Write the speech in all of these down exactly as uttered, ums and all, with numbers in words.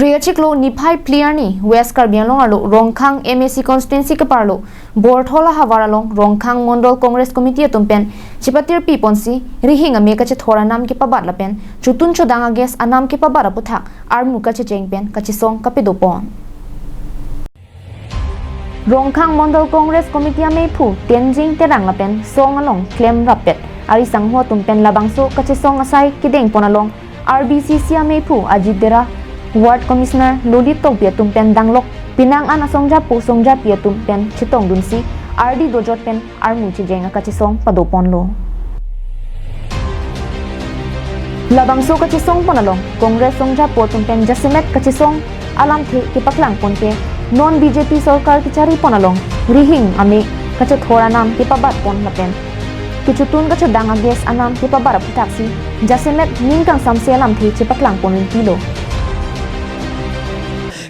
Phre achiklo niphai phli arni West Karbi Anglong arlo Rongkhang M A C constituency keparlo Borthola havar along Rongkhang Mondol Congress Committee atum pen chepatirpi ponsi rihing ame kachethor anam kepabat lapen chotun chodang agas anam kepabat aputhak armu kachecheng pen kachesong kapado pon. Rongkhang Mondol Congress Committee ameiphu Tenzing Terang lapen song along klem rappet ari sangho atum pen labangso kachesong asai kedeng pon along R B C C ameiphu Ajit Dera, Ward Commissioner Lolit Tokbi atum pen danglok penang an asongjapo songjapi atum pen chetongdunsi ardi dojot pen armu chejeng akachesong pado ponlo. Labangso kachesong pon along Congress songjapo atum pen jasemet kachesong alamthe kepaklang pon ke non B J P sorkar kechari pon along rihing ame kachethor anam kepabat pon lapen kechotun kachodang agas anam kepabat aphuthaksi jasemet ning kangsamse alamthe chepaklang pon rinti lo.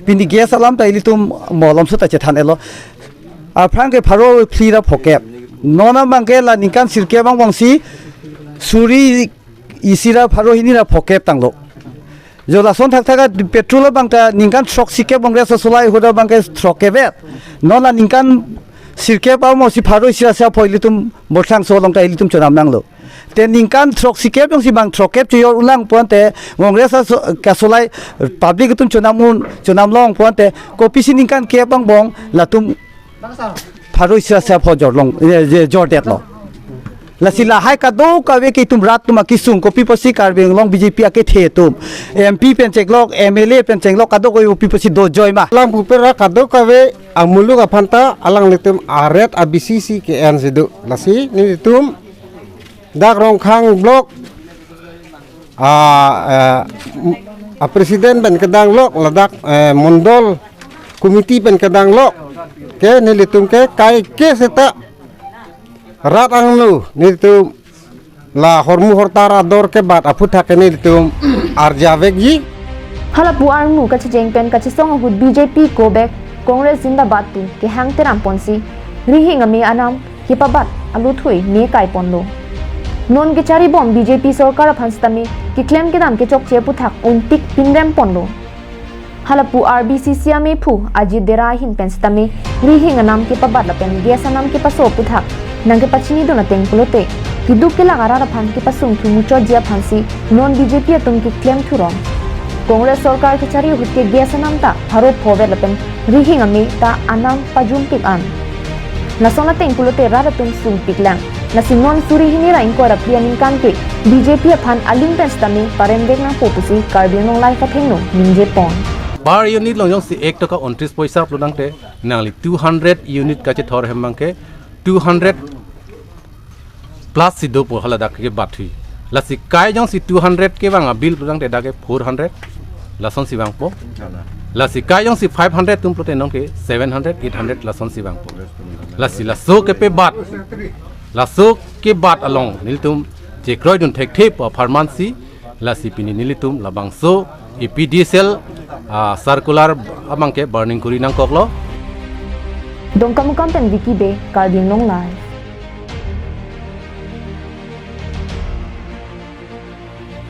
Pini gas alam ta ilitum malomso ta chethan-etlo. Aphrang ke pharo phli ra phokep. Non abang ke la ningkan sirkep angbongsi suri isi ra pharo hini ra phokep tanglo. Jo lason thakthak a petrol abang ta ningkan throksikep Congress asolai ahut abang ke throkkep-et. Non la ningkan sirkep angbongsi pharo isi ra sa phoi ilitum Borthola so along ta ilitum chonam nanglo. Te ningkan throksikep jongsi bang throkkep chojor-un lang pon te Congress aso-, kasolai public atum chonam-un, chonam long pon te kopisi ningkan kep angbong latum pharo isi ra sa pho jorlong, eh, je jordetlo. Lasi lahai kadokave ke itum rat atum akesung kopi pusi Karbi Anglong B J P akethe atum M P pen chenglok, M L A pen chenglok kadokave kopi pusi dojoi ma. Alang pupe ra kadokave amuluk aphan ta alanglitum aret a B C C ke-en si do. Lasi nelitum dak Rongkhang block a, eh, a president pen kedanglok ladak, eh, mondol committee pen kedanglok ke nelitum ke kaike seta rat angno nelitum la hormu hortar ador kebat aputhak ke nelitum arjavekji. Halapu armu kachejeng pen kachesong ahut B J P go back, Congress zindabad pu kehang teram ponsi rihing ame anam kepabat aluthui me kai ponlo. Non kechari bom B J P sorkar aphan sitame keklem kedam kechokche aputhak untik pinrem ponlo. Halapu R B C C ameiphu Ajit Dera ahin pen sitame rihing anam kepabat lapen gas anam kepaso aputhak nangkepachinidun ateng pulote keduk kelak arat aphan kepasungthu muchotji aphansi non B J P atum keklem thurong. Congress sorkar kechari ahut ke gas anam ta pharo phovet lapen rihing ame ta anam pajumpik an. Lason ateng pulote rat atum sungpik lang. Lasi non suri hini ra ingkoi ra phli aningkan ke B J P aphan aling pen sitame paremvek nangpo pusi Karbi Anglong Live athengno ningje pon. Per unit along jongsi ek toka untris poisa pulo tangte nangli two hundred unit kachethor hem abang ke two hundred plus si dopo haladak kebathui. Lasi kai jongsi two hundred ke vang abill pulo tangte dak ke four hundred lasonsi vangpo. Lasi kai jongsi five hundred atum pulote nonke seven hundred, eight hundred lasonsi vangpo. Lasi laso kepabat, laso kebat along nelitum chekroidun thekthe pu apharmansi, lasi pini nelitum labangso A P D C L, ah, circular abang ke burning kuri nangkoklo. Dongkamukam pen Vicky Bey, Karbi Anglong Live.